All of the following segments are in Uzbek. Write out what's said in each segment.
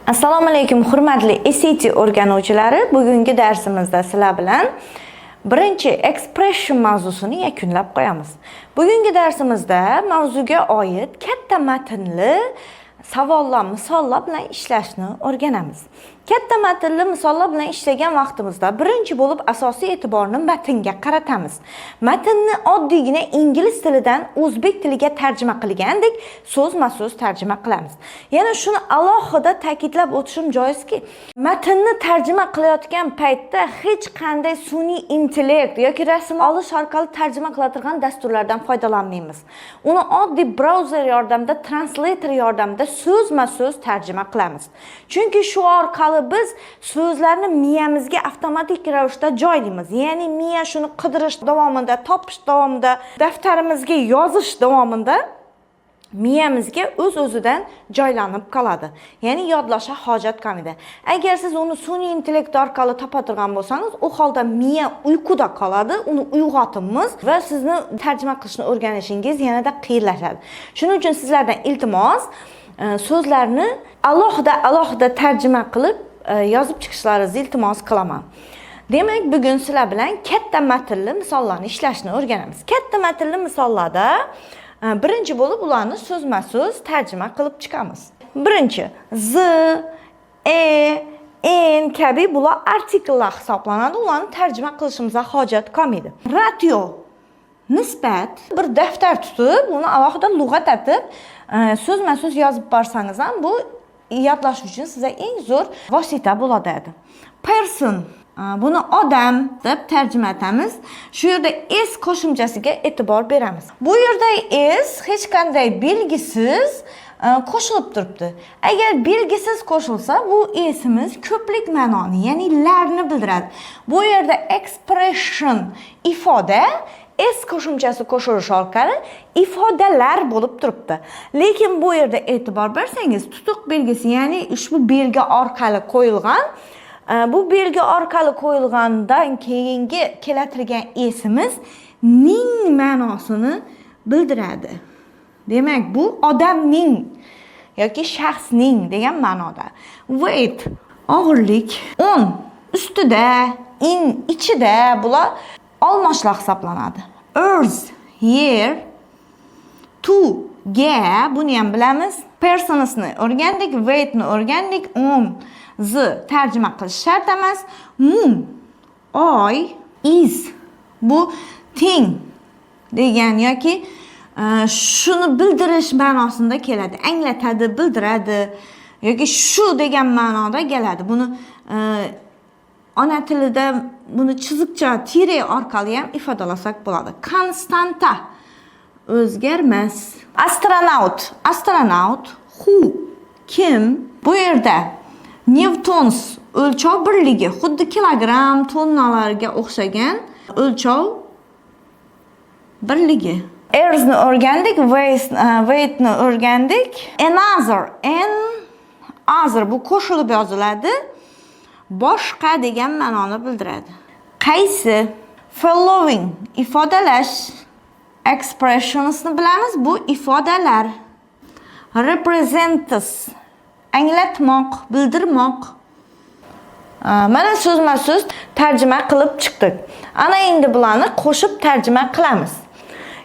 Assalomu alaykum, hurmatli SAT o'rganuvchilari. Bugungi darsimizda sizlar bilan birinchi expression mavzusini yakunlab qo'yamiz. Bugungi darsimizda mavzuga oid katta matnli savollar, misollar bilan ishlashni o'rganamiz. Katta matnli misollar bilan ishlagan vaqtimizda birinchi bo'lib asosiy e'tiborni matnga qaratamiz. Matnni oddiygina ingliz tilidan o'zbek tiliga tarjima qilgandek so'zma-so'z tarjima qilamiz. Yana shuni alohida ta'kidlab o'tishim joizki, matnni tarjima qilayotgan paytda hech qanday sun'iy intellekt yoki rasm olish orqali tarjima qiladigan dasturlardan foydalanmaymiz. Uni oddiy brauzer yordamida, translator yordamida so'zma-so'z tarjima qilamiz. Chunki shu orqali biz so'zlarni miyamizga avtomatik ravishda joylaymiz. Ya'ni miya shuni qidirish davomida, topish davomida, daftarimizga yozish davomida miyamizga o'z-o'zidan joylanib qoladi. Ya'ni yodlashga hojat qolmaydi. Agar siz uni sun'iy intellekt orqali topadigan bo'lsangiz, u holda miya uyquda qoladi, uni uyg'otimiz va sizni tarjima qilishni o'rganishingiz yanada qiyinlashadi. Shuning uchun sizlardan iltimos, so'zlarni alohida alohida tarjima qilib yozib chiqishlaringizni iltimos qilaman. Demak, bugun sizlar bilan katta matnli misollarni ishlashni o'rganamiz. Katta matnli misollarda birinchi bo'lib ularni so'zma-so'z tarjima qilib chiqamiz. Birinchi, the, a, an kabi bular artikllar hisoblanadi. Ularni tarjima qilishimizga hojat qolmaydi. Ratio nisbat. Bir daftar tutib, uni alohida lug'at etib, so'zma-so'z yozib borsangiz ham, bu yodlash uchun sizga eng zo'r vosita bo'ladi. Person, buni odam deb tarjima etamiz. Shu yerda s qo'shimchasiga e'tibor beramiz. Bu yerda s hech qanday belgisiz qo'shilib turibdi. Agar belgisiz qo'shilsa, bu s'imiz ko'plik ma'noni, ya'ni larni bildiradi. Bu yerda expression ifoda, s qo'shimchasi qo'shilishi orqali ifodalar bo'lib turibdi. Lekin bu yerda e'tibor bersangiz, tutuq belgisi, ya'ni ushbu belgi orqali qo'yilgan, bu belgi orqali qo'yilgandan keyingi kelatirgan s'imiz ning ma'nosini bildiradi. Demak, bu odamning yoki shaxsning degan ma'noda. Weight og'irlik, on ustida, in ichida, bular olmoshlar hisoblanadi. Earth yer, to ga, buni ham bilamiz. Personsni o'rgandik, weightni o'rgandik, on, the tarjima qilish shart emas. Moon oy, is bu teng degan yoki shuni bildirish ma'nosida keladi. Anglatadi, bildiradi yoki shu degan ma'noda keladi. Buni ona tilida buni chiziqcha, tire orqali ham ifodalasak bo'ladi. Konstanta o'zgarmas. Astronaut, astronaut, who kim, bu yerda newtons o'lchov birligi, xuddi kilogramm, tonnalarga o'xshagan o'lchov birligi. Earthni o'rgandik, weightni o'rgandik. Another, an other, bu qo'shilib yoziladi. Boshqa degan ma'noni bildiradi. Qaysi? Following ifodalash, expressionsni bilamiz, bu ifodalar. Represents anglatmoq, bildirmoq. Mana so'zma-so'z tarjima qilib chiqdik. Ana endi bularni qo'shib tarjima qilamiz.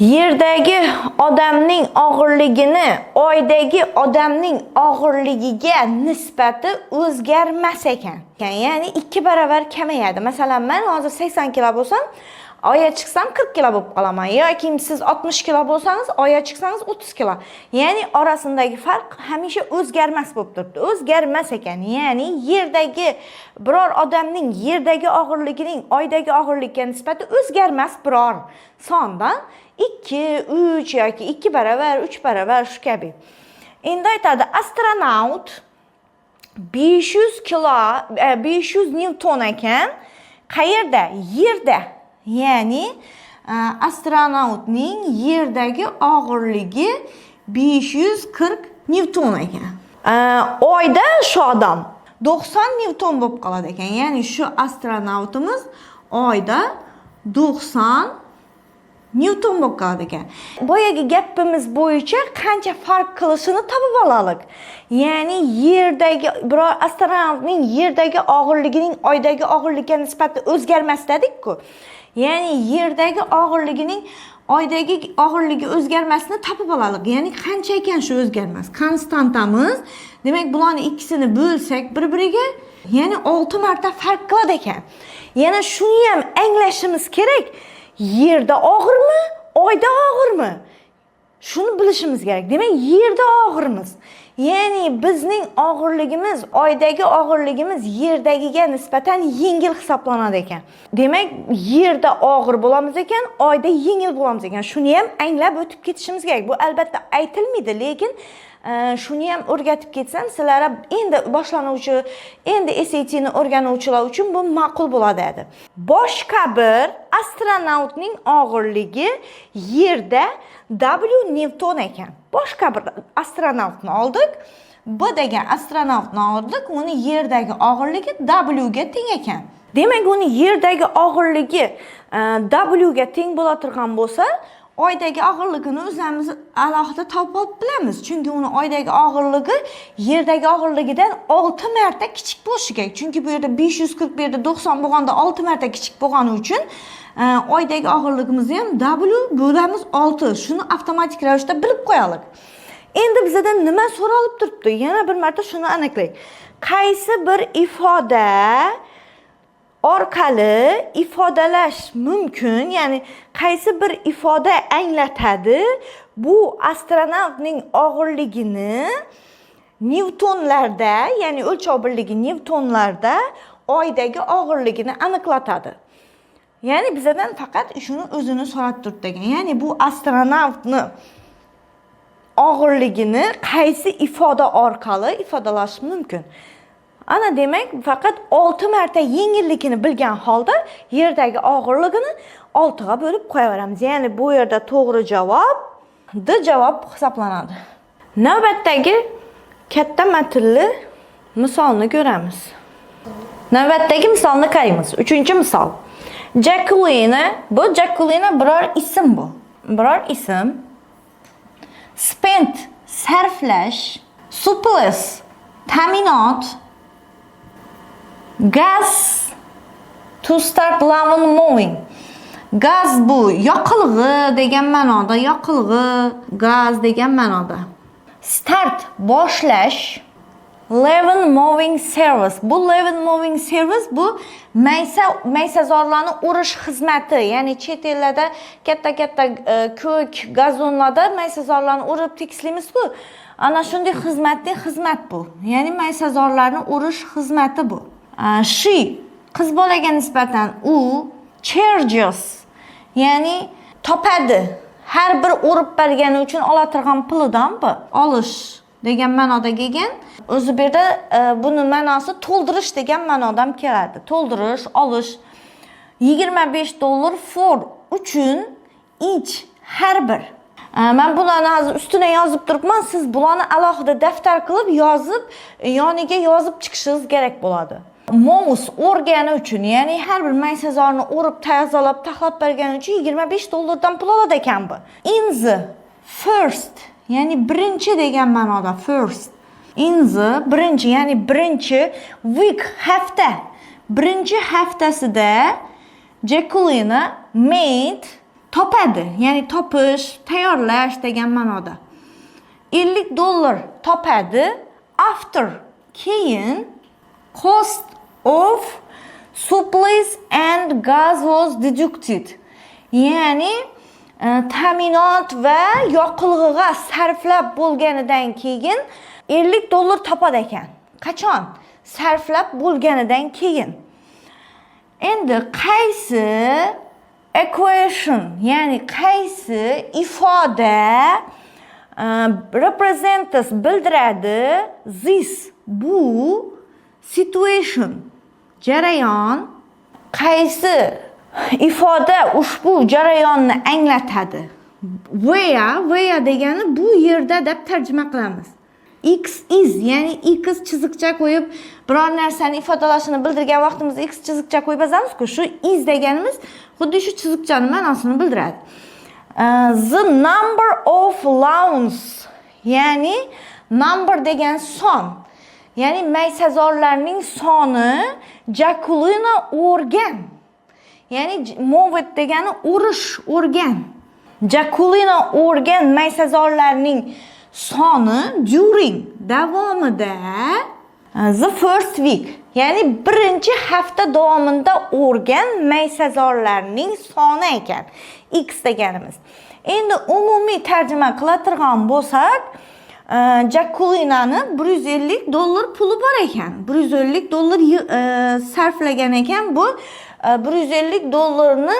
Yerdagi odamning og'irligini oydagi odamning og'irligiga nisbati o'zgarmas ekan. Ya'ni 2 baravar kamayadi. Masalan, men hozir 80 kilo bo'lsam, oyga chiqsam 40 kilo bo'lib qolaman. Yoki siz 60 kilo bo'lsangiz, oyga chiqsangiz 30 kilo. Ya'ni orasindagi farq hamisha o'zgarmas bo'lib turibdi. O'zgarmas ekan. Ya'ni yerdagi biror odamning yerdagi og'irligining oydagi og'irlikka nisbati o'zgarmas biror sondan 2, 3 yoki 2 baravar, 3 baravar, shu kabi. Endi aytadi, astronavt 500 kilo, 500 newton ekan. Qayerda? Yerda. Ya'ni astronautning yerdagi og'irligi 540 newton ekan. Oyda shu odam 90 newton bo'lib qoladi ekan. Ya'ni shu astronautimiz oyda 90 Nyuton bo'lib qoladi ekan. Boyagi gapimiz bo'yicha qancha farq qilishini topib olaylik. Ya'ni yerdagi biror astronavtning yerdagi og'irligining oydagi og'irlikka nisbatan o'zgarmas dedik-ku. Ya'ni yerdagi og'irligining oydagi og'irligi o'zgarmasini topib olaylik. Ya'ni qancha ekan shu o'zgarmas? Konstantamiz. Demak, bularni ikkisini bo'lsak bir-biriga, ya'ni 6 marta farq qiladi ekan. Yana shuni ham anglashimiz kerak. Yerda og'irmi, oyda og'irmi? Shuni bilishimiz kerak. Demak, yerda og'irmiz. Ya'ni bizning og'irligimiz, oydagi og'irligimiz yerdagiga nisbatan yengil hisoblanadi ekan. Demak, yerda og'ir bo'lamiz ekan, oyda yengil bo'lamiz ekan. Shuni ham anglab o'tib ketishimiz kerak. Bu albatta aytilmaydi, lekin shuni ham o'rgatib ketsam, sizlar endi boshlanuvchi, endi SATni o'rganuvchilar uchun bu ma'qul bo'ladi edi. Boshqa bir astronavtning og'irligi yerda W Newton ekan. Boshqa bir astronavtni oldik. B degan astronavtni oldik. Uni yerdagi og'irligi W ga teng ekan. Demak, uni yerdagi og'irligi W ga teng bo'la turgan bo'lsa, oydagi og'irligini o'zimiz alohida topib olib bilamiz. Chunki uni oydagi og'irligi yerdagi og'irligidan 6 marta kichik bo'lishi kerak. Chunki bu yerda 540, bu yerda 90 bo'lganda 6 marta kichik bo'lgani uchun oydagi og'irligimizni ham W bo'lamiz 6. Shuni avtomatik ravishda bilib qo'yalik. Endi bizdan nima so'ralib turibdi? Yana bir marta shuni aniqlaylik. Qaysi bir ifoda orqali ifodalash mumkin, ya'ni qaysi bir ifoda anglatadi bu astronavtning og'irligini nyutonlarda, ya'ni o'lchov birligi nyutonlarda oydagi og'irligini aniqlatadi. Ya'ni bizadan faqat shuni o'zini so'rab turibdi ekan. Ya'ni bu astronavtni og'irligini qaysi ifoda orqali ifodalash mumkin? Ana demak, faqat 6 marta yengilligini bilgan holda yerdagi og'irligini 6 ga bo'lib qo'yaveramiz. Ya'ni bu yerda to'g'ri javob D javob hisoblanadi. Navbatdagi katta matnli misolni ko'ramiz. Navbatdagi misolni qaraymiz. Uchinchi misol. Jacqueline, bu Jacqueline biror ism bu. Biror ism. Spent, sarflash, supplies, ta'minot, gas to start lawn mowing. Gaz bu yoqilg'i degan ma'noda, yoqilg'i, gaz degan ma'noda. Start, boshlash, lawn mowing service. Bu lawn mowing service bu maysazorlarni o'rish xizmati. Ya'ni chet ellarda katta-katta ko'k gazonlarda maysazorlarni o'rib tekislaymiz-ku. Ana shunday xizmatli xizmat bu. Ya'ni maysazorlarni o'rish xizmati bu. She, qiz bolaga nisbatan u, charges, ya'ni topadi. Har bir o'rib bergani uchun olatirgan pulidan bu. Olish degan ma'noda kelgan. O'zi bu yerda buni ma'nosi to'ldirish degan ma'nodan keladi. To'ldirish, olish. 25 dollar for, uchun, each, har bir. Man bularni hozir ustuna yozib turibman. Siz bularni alohida daftar qilib yozib, yoniga yozib chiqishingiz kerak bo'ladi. Mows, o'rgani uchun, ya'ni har bir maysazorni o'rib, tozalab, taxlab bergani uchun 25 dollardan pul oladi ekan bu. In the first, ya'ni birinchi degan ma'noda first. In the birinchi, ya'ni birinchi week, hafta. Birinchi haftasida Jacqueline made, topadi, ya'ni topish, tayyorlash degan ma'noda. 50 dollar topadi after, keyin, cost of supplies and gas was deducted. Ya'ni ta'minot va yoqilg'iga sarflab bo'lganidan keyin 50 dollar topadi ekan. Qachon? Sarflab bo'lganidan keyin. Endi qaysi equation, ya'ni qaysi ifoda represents, bildiradi, this, bu, situation, jarayon, qaysi ifoda ushbu jarayonni anglatadi? Where, where degani bu yerda deb tarjima qilamiz. X is, ya'ni x chiziqcha qo'yib biror narsani ifodalashini bildirgan vaqtimizda x chiziqcha qo'yib yozamiz-ku, shu is deganimiz xuddi shu chiziqchani ma'nosini bildiradi. The number of lawns, ya'ni number degan son, ya'ni maysazorlarning soni Jakulina o'rgan, ya'ni mowed degani o'rish, o'rgan. Jakulina o'rgan maysazorlarning soni during, davomida, the first week, ya'ni birinchi hafta davomida o'rgan maysazorlarning soni ekan x deganimiz. Endi umumiy tarjima qilatirgan bo'lsak, Jakulinani 150 dollar puli bor ekan, 150 dollar sarflagan ekan. Bu 150 dollarni,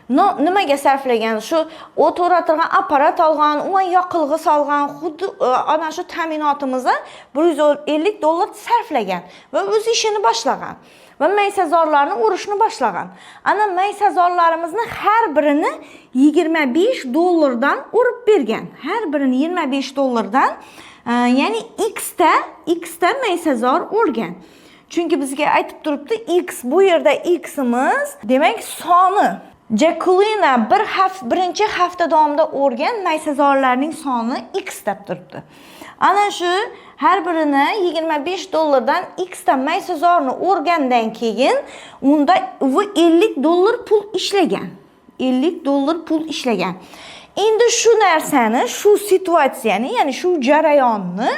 но, nimaga sarflagan? Shu o't o'ratirgan apparat olgan, umuman yoqilg'i solgan, xuddi ana shu ta'minotimizga 150 dollar sarflagan va o'z ishini boshlagan va maysazorlarni o'rishni boshlagan. Ana maysazorlarimizni har birini 25 dollardan o'rib bergan, har birini 25 dollardan, ya'ni x ta maysazor o'rgan, chunki bizga aytib turibdi x. Bu yerda ximiz, demak, soni. Jakulina bir hafta, birinchi hafta davomida o'rgan maysazorlarning soni x deb turibdi. Ana shu har birini 25 dollardan x ta maysazorni o'rgandan keyin unda u 50 dollar pul ishlagan, 50 dollar pul ishlagan. Endi shu narsani, shu situatsiyani, ya'ni shu jarayonni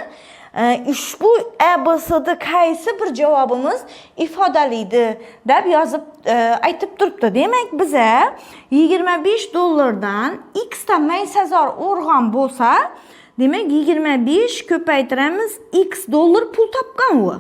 ushbu A, B, C, D qaysi bir javobimiz ifodalaydi deb yozib, aytib turibdi. Demak, biza 25 dollardan x ta maysazor o'rgan bo'lsa, demak, 25 ko'paytiramiz x dollar pul topgan u.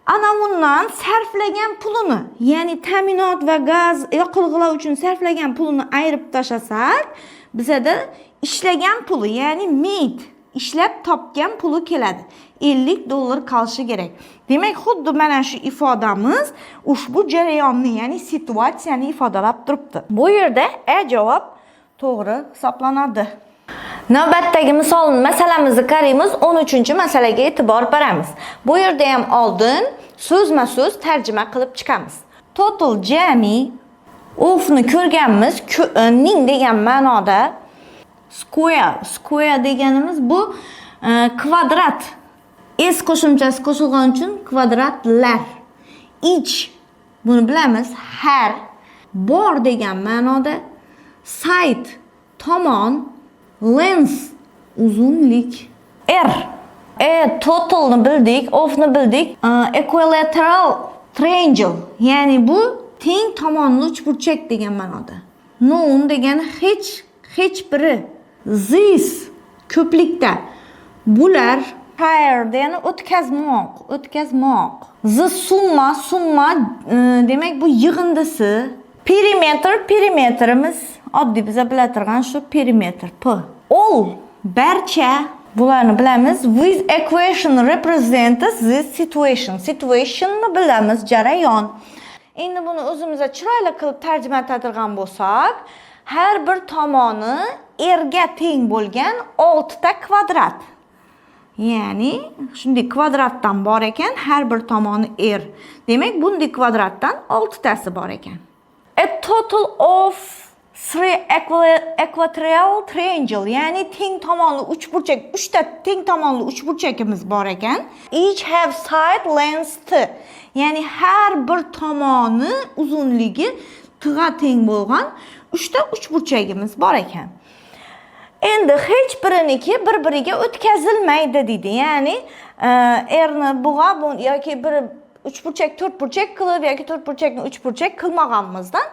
Ana undan sarflagan pulini, ya'ni ta'minot va gaz, yoqilg'ilar uchun sarflagan pulini ayirib tashlasak, bizada ishlagan puli, ya'ni made, ishlab topgan puli keladi. 50 dollar qolishi kerak. Demak, xuddi mana shu ifodamiz ushbu jarayonni, ya'ni situatsiyani ifodalab turibdi. Bu yerda A javob to'g'ri hisoblanadi. Navbatdagi misol masalamizni qaraymiz. 13-masalaga e'tibor beramiz. Bu yerda ham oldin so'zma-so'z tarjima qilib chiqamiz. Total, jami, ofni ko'rganmiz, ning degan ma'noda. Square, square deganimiz bu kvadrat. S qo'shimchasi qo'shilgani uchun kvadratlar. Each, buni bilamiz, har, bor degan ma'noda. Side, tomon, length, uzunlik. R. E, totalni bildik, ofni bildik. Equilateral triangle, ya'ni bu teng tomonli uchburchak degan ma'noda. None degani hech, hech biri. These, ko'plikda. Bular. Share degani o'tkazmoq, o'tkazmoq. The summa, summa, demak, bu yig'indisi. Perimeter, perimetrimiz oddiy biza bila shu perimetr P. All, barcha, bularni bilamiz. With equation represents this situation. Situationni bilamiz, jarayon. Endi buni o'zimizga chiroyli qilib tarjima etadigan bo'lsak, har bir tomoni rga teng bo'lgan 6 ta kvadrat. Ya'ni shunday kvadratdan bor ekan, har bir tomoni r. Demak, bunday kvadratdan 6 tasi bor ekan. A total of three equilateral triangle, ya'ni teng tomonli uchburchak, uchta teng tomonli uchburchagimiz bor ekan. Each have side length t. Ya'ni har bir tomoni uzunligi tga teng bo'lgan uchta uchburchagimiz bor ekan. Endi hech biriniki bir biriga o'tkazilmaydi deydi. Ya'ni rni bug'a bu yoki bir uchburchak to'rtburchak qilib yoki to'rtburchakni uchburchak qilmaganimizdan,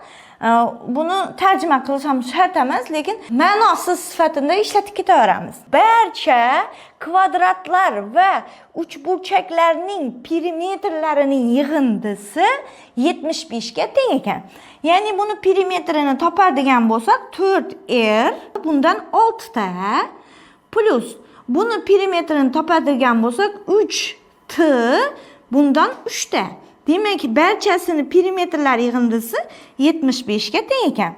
buni tarjima qilish ham shart emas, lekin ma'nosi sifatida ishlatib ketaveramiz. Barcha kvadratlar va uchburchaklarning perimetrlarining yig'indisi 75 ga teng ekan. Ya'ni buni perimetrini topadigan bo'lsak, 4r bundan 6 ta plus buni perimetrini topadigan bo'lsak, 3t bundan 3 ta. Demak, barchasini perimetrlar yig'indisi 75 ga teng ekan.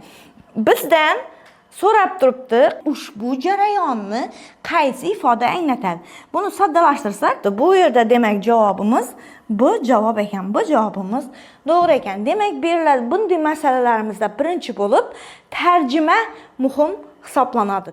Bizdan So'rab turibdi, ushbu jarayonni qaysi ifoda anglatadi? Buni soddalashtirsak, bu yerda, demak, javobimiz B javob ekan. Bu javobimiz to'g'ri ekan. Demak, beriladi bunday masalalarimizda birinchi bo'lib tarjima muhim hisoblanadi.